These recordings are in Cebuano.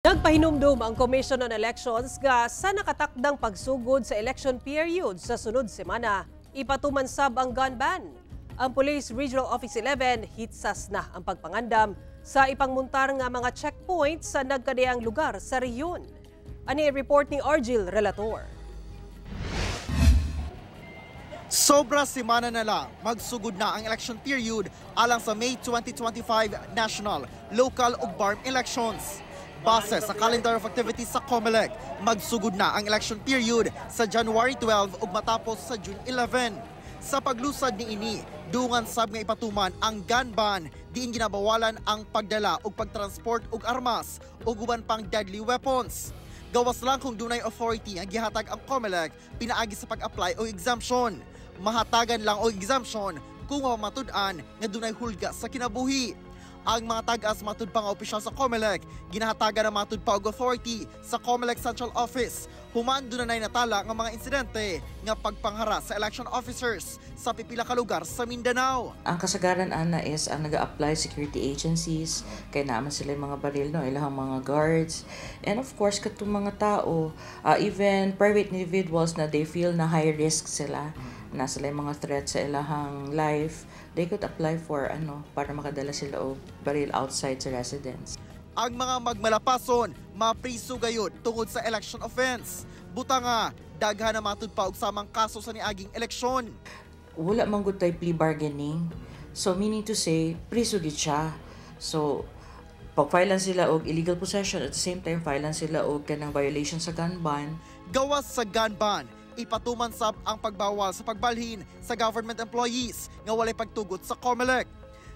Nagpahinumdum ang Commission on Elections nga sa nakatakdang pagsugod sa election period sa sunod semana, ipatuman sab ang gun ban. Ang Police Regional Office 11 hitsas na ang pagpangandam sa ipangmuntar nga mga checkpoints sa nagkadiyang lugar sa rehiyon. Ani report ni Argil Relator. Sobra semana na lang, magsugod na ang election period alang sa May 2025 national, local ug BARMM elections. Base sa calendar of activities sa COMELEC, magsugod na ang election period sa January 12 ug matapos sa June 11. Sa paglusad niini, dungan sab nga ipatuman ang gun ban diin ginabawalan ang pagdala ug pagtransport og armas ug uban pang deadly weapons. Gawas lang kung dunay authority ang gihatag ang COMELEC pinaagi sa pag-apply og exemption. Mahatagan lang og exemption kung matud-an nga dunay hulga sa kinabuhi. Ang mga tag-as, matud pa nga opisyal sa COMELEC, ginahatagan ang matud pa og authority sa COMELEC Central Office human dunay natala nga mga insidente nga pagpanghara sa election officers sa pipila ka lugar sa Mindanao. Ang kasagaran ana is ang nag-apply security agencies kay naa man sila yung mga baril, no, ilahang mga guards, and of course katong mga tao, even private individuals na they feel na high risk sila, na sila yung mga threat sa ilahang life, they could apply for ano para makadala sila og baril outside sa residence. Ang mga magmalapason mapriso gayud tungod sa election offense. Buta nga daghan na matud pa og samang kaso sa niaging eleksyon. Wala man gud tay plea bargaining. So meaning to say, priso gid siya. So pag-file lang sila og illegal possession, at the same time file lang sila og kanang violation sa gun ban. Gawas sa gun ban, ipatuman sab ang pagbawal sa pagbalhin sa government employees nga walay pagtugot sa COMELEC.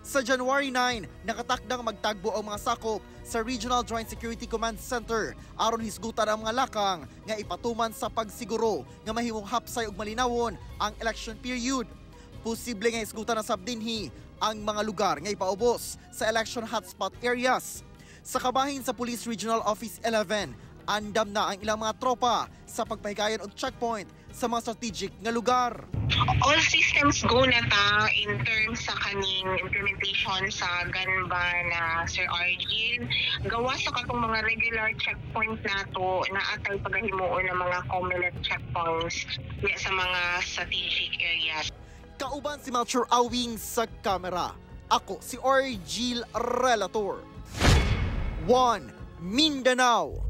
Sa January 9, nakatakdang magtagbo ang mga sakop sa Regional Joint Security Command Center aron hisgutan ang mga lakang nga ipatuman sa pagsiguro nga mahimong hapsay ug malinawon ang election period. Posible nga hisgutan na sab dinhi ang mga lugar nga ipaubos sa election hotspot areas. Sa kabahin sa Police Regional Office 11, andam na ang ilang mga tropa sa pagpahigayon og checkpoint sa mga strategic nga lugar. All systems go na ta in terms sa kaning implementation sa gun ban na, Sir Argil. Gawas sa katong mga regular checkpoint nato, naa tay pagahimuon ng mga COMELEC checkpoints niya sa mga strategic areas. Kauban si Melchor Awing sa kamera. Ako si Argil Relator. 1 Mindanao.